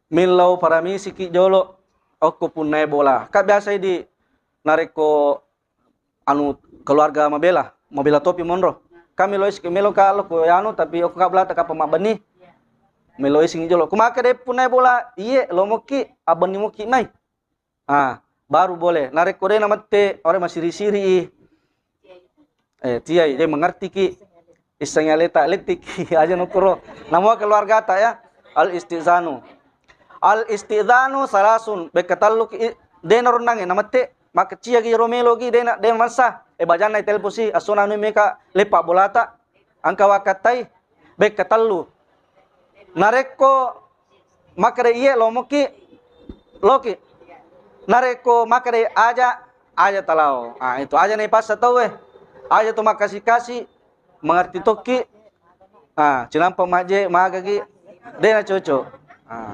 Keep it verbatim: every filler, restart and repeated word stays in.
Millau paramisiki jolo okko punnae bola. Ka biasa idi narekko anu keluarga mabela, mabela topi monro. Ka melo isi-, melo ka lo ko anu, tapi okko ka bolata kapang mabbenni. Melo ising jolo. Ko makkeda punnae bola, iye, lo moki, abbenni moki mai. Ah, baru boleh. Narekko de namette, ore masiri-siri i. Eh, tiai, de mengerti ki. Issengi aleta lettiki, aja nukuro. Namua keluargata ya. Al istizanu. Al istizanu salasun. Bekka tellu ki, i-, de naronnange namette. Makkecia ki ro melo ki, de na, de mansa. Eh, bajanna telpon si, asona anu meka leppa bolata. Engka wakkattai. Bekka tellu. Narekko makkeda iye, lo moki, loki. Narekko makkeda aja, aja talao. Ah, itu aja naipassa tauwe. Aja tu makkasi-kasi, mengerti tokki. Ah, cinampa maje, magaki, de na cocok. Ah.